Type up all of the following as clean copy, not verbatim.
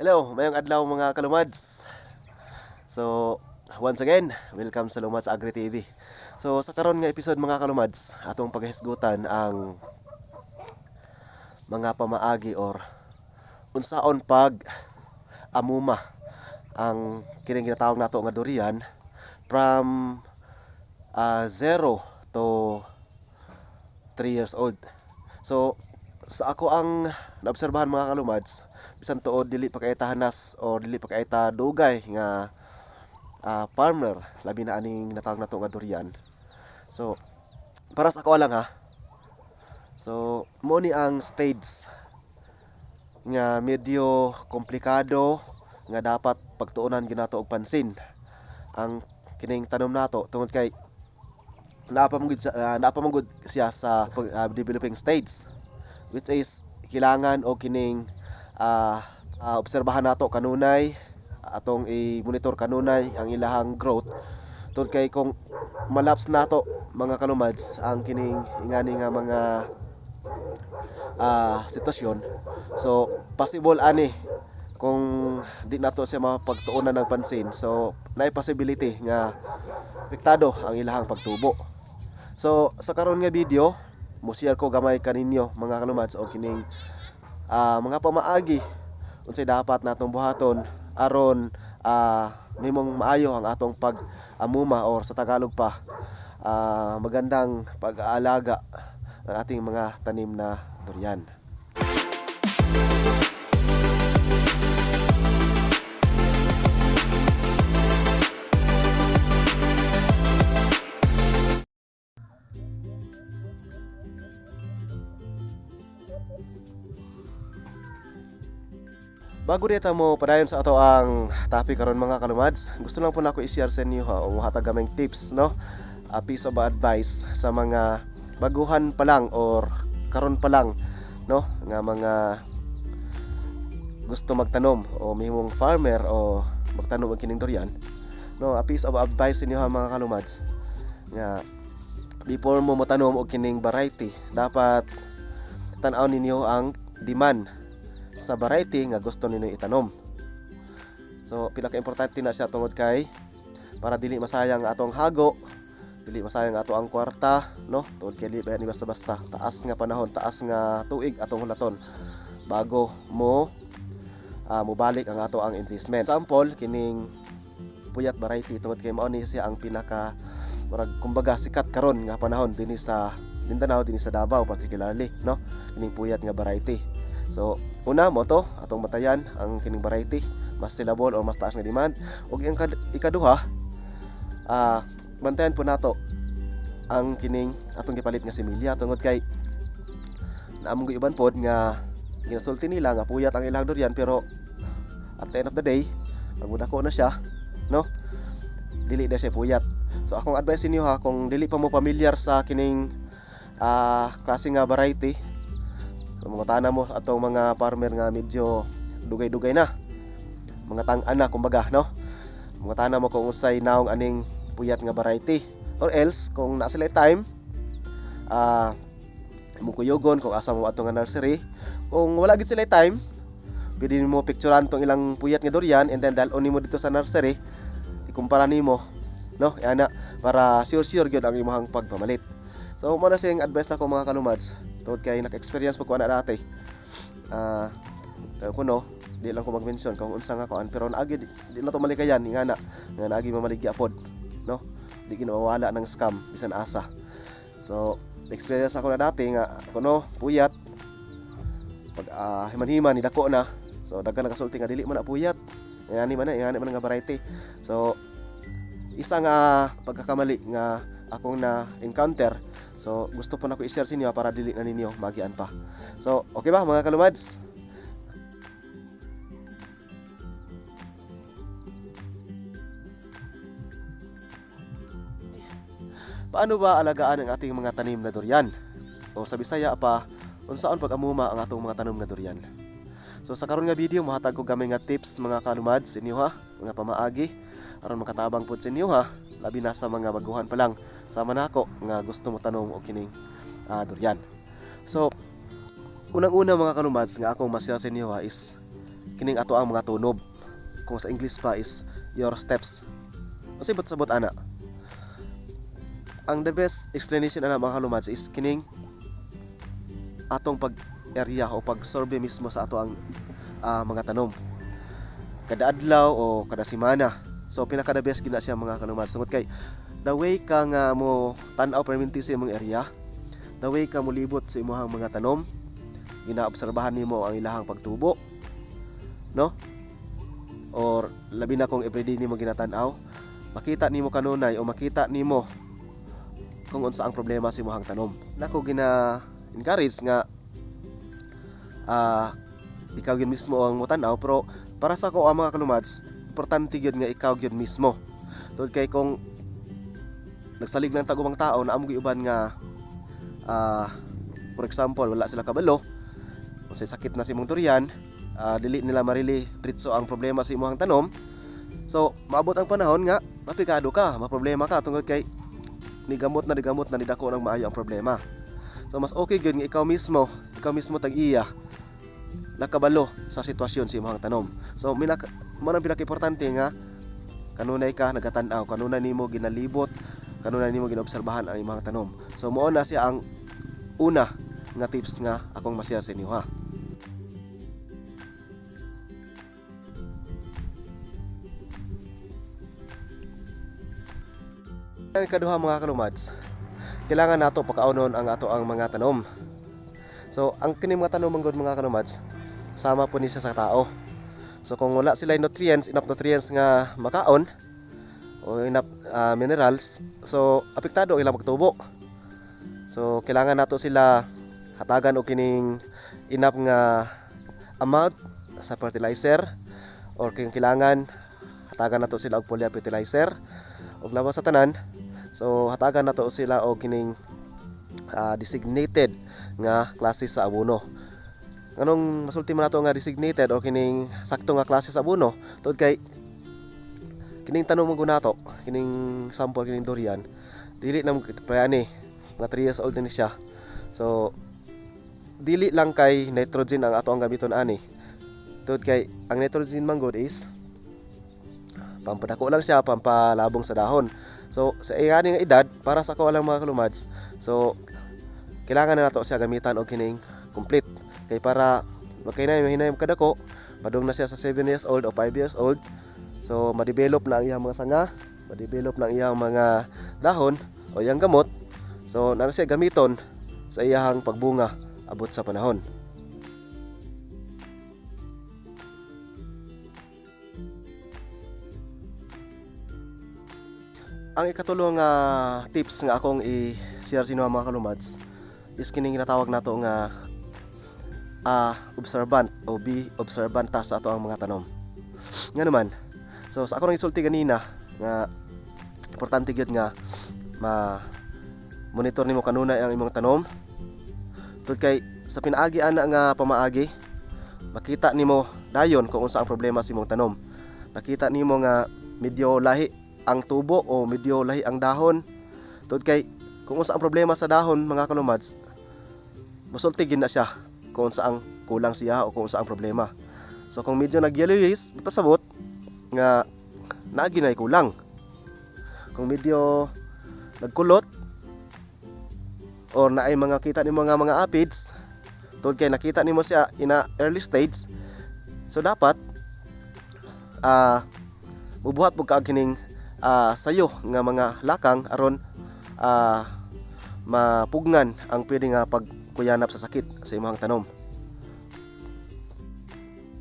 Hello, mayong adlaw, mga kalumads. So, once again, welcome sa Lumads Agri TV. So, sa karon nga episode, mga kalumads, atong paghisgutan ang mga pamaagi or unsaon pag amuma ang kining ginatawag nato nga durian from 0 to 3 years old. So, sa ako ang naobserbahan, mga kalumads, bisan tuod dili pa kay tahanas o dili pa kay ta dugay nga farmer, labi na aning natawag nato nga durian. So, para sa ako lang ha. So, mo ni ang stage nga medyo komplikado nga dapat pagtuunan ginato og pansin ang kining tanom nato tungod kay naa pa man gud siya sa developing stage, which is kailangan og kining obserbahan nato kanunay, atong i-monitor kanunay ang ilahang growth, tungod kay kung malaps nato, mga kalumads, ang kining ingani nga mga sitwasyon, so possible ani kung di nato siya mapagtuonan ng pansin, so naay possibility nga apektado ang ilahang pagtubo. So sa karon nga video, mo share ko gamay kaninyo, mga kalumads, og kining mga pamaagi unsay dapat natong buhaton aron mahimong maayo ang atong pag amuma or sa Tagalog pa, magandang pag-aalaga ng ating mga tanim na durian. Bago dito mo padayon sa ato ang topic karon, mga kalumads, gusto lang po nako i-share sa inyo ha, o muhatag kaming tips, no? A piece of advice sa mga baguhan pa lang or karon pa lang, no, nga mga gusto magtanom o mihimong farmer o magtanom og kining durian, no? A piece of advice inyo ha, mga kalumads, nga before mo motanom og kining variety, dapat tan-aw ninyo ang demand sa variety nga gusto ninyo itanom. So pinaka-importante na siya tungod kay para dili masayang atong hago, dili masayang ato ang kwarta, no? Tungod kay dili ba ni basta-basta, taas nga panahon, taas nga tuig atong hulaton bago mo mobalik ang ato ang investment. Sample kining puyat variety, tungod kay mao ni siya ang pinaka murag kumbaga sikat karon nga panahon dinhi sa Mindanao, dinhi sa Davao particularly, no? Kining puyat nga variety. So una mo to atong batayan ang kining variety mas sellable or mas taas nga demand, ug ang ikaduha, bantayan po nato ang kining atong gipalit nga similya, tungod kay naamong iban pod nga ginasulti nila nga puyat ang ilang durian, pero at the end of the day, pag mudako na siya, no, dili na siya puyat. So akong advice ninyo ha, kung dili pa mo familiar sa kining klase nga variety, so mangutana mo atong mga farmer nga medyo dugay-dugay na, mga tang-an na kumbaga, no? Mangutana mo kung unsay naong aning puyat nga variety, or else kung naa sila time, imong kuyogon kung asa mo ato nga nursery. Kung wala gid sila time, pwede nimo picturean tong ilang puyat nga durian and then dalon nimo dito sa nursery, ikumpara nimo, no, ana, para sure sure gyud ang imong pagpamalit. So mo na siyang advice nako, mga kalumads, tungod kay naka-experience pag ko ana dati. Kuno di lang ko mag-mention kung unsa nga kuan, pero naagi di na to malikayan nga na nga naagi mamaligya pod, no? Di ginawala ng scam bisan asa. So experience ako na dati nga kuno puyat, pag himan-himan ni dako na, so daghan nagasulti nga dili man na puyat, ingani man na, ingani man nga variety. So isa nga pagkakamali nga akong na encounter, so gusto po nako i-share sa inyo para dili na ninyo magian pa. So okay ba, mga kalumads? Paano ba alagaan ang ating mga tanim na durian? O sa Bisaya pa, unsaon pag-amuma ang atong mga tanom nga durian? So sa karon nga video, mohatag ko gamay nga tips, mga kalumads, inyo ha, mga pamaagi aron makatabang pud sa inyo ha, labi na sa mga baguhan pa lang sama nako nga gusto mo tanom og kining durian. So unang-una, mga kalumads, nga akong ma-share sa inyo ha is kining ato ang mga tunob. Kung sa English pa is your steps. Unsay buot ana? Ang the best explanation ana mga kalumads is kining atong pag area o pag survey mismo sa ato ang mga tanom kada adlaw o kada semana. So pinaka the best gina siya mga kalumads, tungod kay the way ka nga mo tan-aw perminti sa imong area, the way ka molibot sa imong mga tanom, ginaobserbahan nimo ang ilahang pagtubo, no? Or labi na kung everyday nimo ginatan-aw, makita nimo kanunay o makita nimo kung unsa ang problema sa imong tanom. Nako gina encourage nga ikaw gyud mismo ang motan-aw, pero para sa ako ang mga kalumads, importante gyud nga ikaw gyud mismo. Tungod kay kung nagsalig lang tag ubang tao na amo uban nga for example wala sila kabalo kung sakit na si imong durian, dili nila marili diretso ang problema sa imong tanom. So maabot ang panahon nga mapikado ka, maproblema ka tungod kay nigamot na nigamot na nidako ng maayo ang problema. So mas okay gyud nga ikaw mismo tag-iya nakabalo sa sitwasyon sa imong tanom. So mo nang pinaka-importante nga kanunay ka nagatan-aw, kanunay nimo ginalibot, kanunay nimo ginaobserbahan ang imong tanom. So mao na siya ang una nga tips nga akong ma-share sa inyo ha. Ang ikaduha mga kalumads, kailangan nato pakaonon ang ato ang mga tanom. So ang kini mga tanom manggod mga kalumads, sama po ni siya sa tao. So kung wala sila nutrients, enough nutrients nga makaon o enough minerals, so apektado ilang pagtubo. So kailangan nato sila hatagan og kining enough nga amount sa fertilizer, or kung kailangan hatagan nato sila og foliar fertilizer og lawas sa tanan. So hatagan nato sila og kining designated nga klase sa abono. Nganong masulti man nato nga designated o kining sakto nga klase sa abono? Tungod kay kining tanom mo nato, kining sample kining durian, dili na ani mga 3 years old na ni siya. So dili lang kay nitrogen ang ato ang gamiton ani. Tungod kay ang nitrogen man gud is pampadako lang siya, pampalabong sa dahon. So sa ingani nga edad, para sa ako lang mga kalumads, so kailangan na nato siya gamitan og kining complete kay para magkahinay mahinay kadako, padung na siya sa 7 years old o 5 years old. So ma-develop na ang iyang mga sanga, ma-develop na ang iyang mga dahon o iyang gamot. So na siya gamiton sa iyang pagbunga abot sa panahon. Ang ikatulo nga tips nga akong i-share sa inyo mga kalumads is kining ginatawag nato nga observant o be observant ta sa ato ang mga tanom. Nga naman, so sa ako nang isulti ganina nga importante gyud nga ma monitor nimo kanunay ang imong tanom. Tungod kay sa pinaagi ana nga pamaagi, makita nimo dayon kung unsa ang problema sa imong tanom. Nakita nimo nga medyo lahi ang tubo o medyo lahi ang dahon. Tungod kay kung unsa ang problema sa dahon mga kalumads, musulti gid na siya kung unsa ang kulang siya o kung unsa ang problema. So kung medyo nagyellowish, pasabot nga naagi na kulang. Kung medyo nagkulot or naay mga kita nimo nga mga aphids, tungod kay nakita nimo siya in a early stage, so dapat mubuhat pud ka kining sayo nga mga lakang aron mapugnan ang pwede nga pagkuyanap sa sakit sa imong tanom.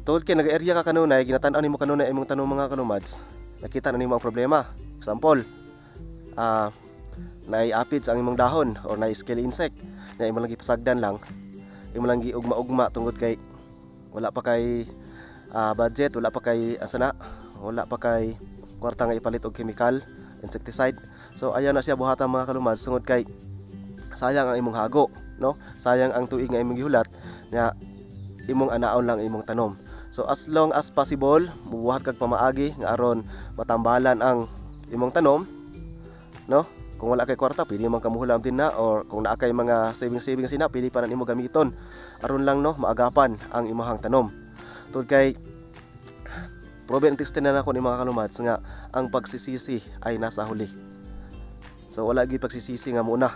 Tungod kay nag-area ka kanunay, ginatan-aw nimo kanunay imong tanom mga kalumads, nakita na nimo ang problema. Example, naay aphids ang imong dahon or naay scale insect na imong lang gipasagdan lang, imong lang giugma-ugma tungod kay wala pa kay budget, wala pa kay asa na, wala pa kay kwarta nga ipalit og chemical insecticide. So ayaw na siya buhatan mga kalumads tungod kay sayang ang imong hago, no? Sayang ang tuig nga imong gihulat nga imong anaon lang imong tanom. So as long as possible, mubuhat kag pamaagi nga aron matambalan ang imong tanom, no? Kung wala kay kwarta, pwede man kamuhulam din na, or kung naa kay mga saving sina, pwede pa na nimo gamiton aron lang, no, maagapan ang imong tanom. Tungod kay Proven and tested na nako ni, mga kalumads, nga ang pagsisisi ay nasa huli. So wala gyud pagsisisi nga muna.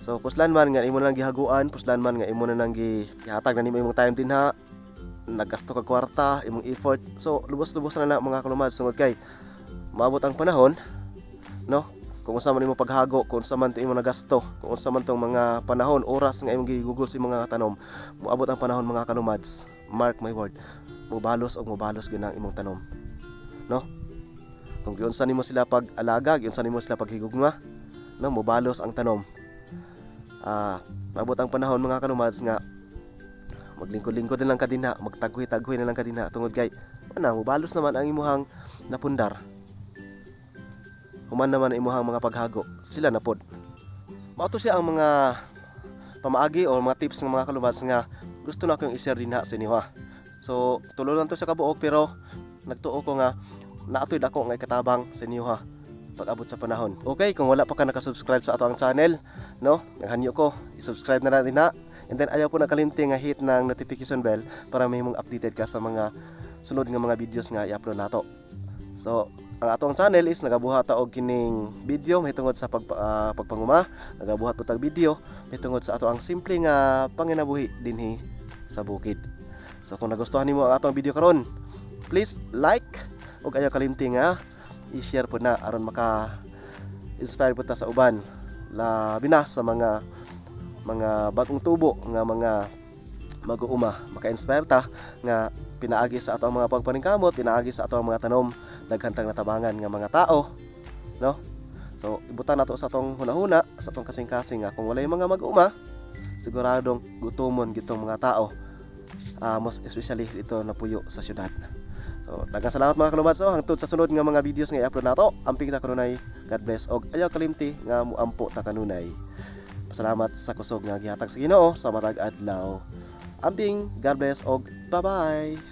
So puslan man nga imo nang gihaguan, puslan man nga imo na nang gihatag na nimo imong time dinha, naggasto kag kwarta, imong effort. So lubos-lubos na na, mga kalumads, tungod kay maabot ang panahon, no? Kung unsa man imo paghago, kung unsa man to imo nagasto, kung unsa man tong mga panahon, oras nga imong gigugol sa mga tanom, moabot ang panahon, mga kalumads, mark my word, mubalos og mubalos gyud ang imong tanom. No? Kung giunsa nimo sila pag-alaga, giunsa nimo sila paghigugma, no, mubalos ang tanom. Maabot ang panahon, mga kalumads, nga maglingkod-lingkod na lang ka dinha, magtaghoy-taghoy na lang ka dinha tungod kay ana mubalos naman ang imuhang napundar. Human naman ang imuhang mga paghago, sila na pod. Mao to siya ang mga pamaagi o mga tips ng mga kalumads nga gusto na akong i-share dinha sa inyo ha. So tulo lang to sa kabuok, pero nagtuo ko nga naatoy dako nga ikatabang sa inyo ha pag-abot sa panahon. Okay, kung wala pa ka nakasubscribe sa ato ang channel, no, naghanyo ko, i-subscribe na natin ha. And then ayaw po nakalimti nga hit ng notification bell para mahimong updated ka sa mga sunod nga mga videos nga i-upload nato. So, ang atong channel is nagabuhat ta og kining video mahitungod sa pagpanguma, nagabuhat po tag video mahitungod sa ato ang simple nga panginabuhi dinhi sa bukid. So kung nagustuhan nimo ang atong video karon, please like ug ayaw kalimti nga i-share po na aron maka inspire po ta sa uban, labi na sa mga bagong tubo nga mga mag-uuma, maka-inspire ta nga pinaagi sa ato ang mga pagpaningkamot, pinaagi sa ato ang mga tanom, daghan tang natabangan nga mga tao, no? So ibutan nato sa atong hunahuna, sa atong kasing-kasing nga kung walay mga mag-uuma, siguradong gutomon gitong mga tao, most especially dito napuyo sa syudad. So daghang salamat, mga kalumads, no? Hangtod sa sunod nga mga videos nga i-upload nato. Amping ta kanunay, God bless og ayaw kalimti nga muampo ta kanunay. Pasalamat sa kusog nga gihatag sa Ginoo sa matag adlaw. Amping, God bless og bye bye.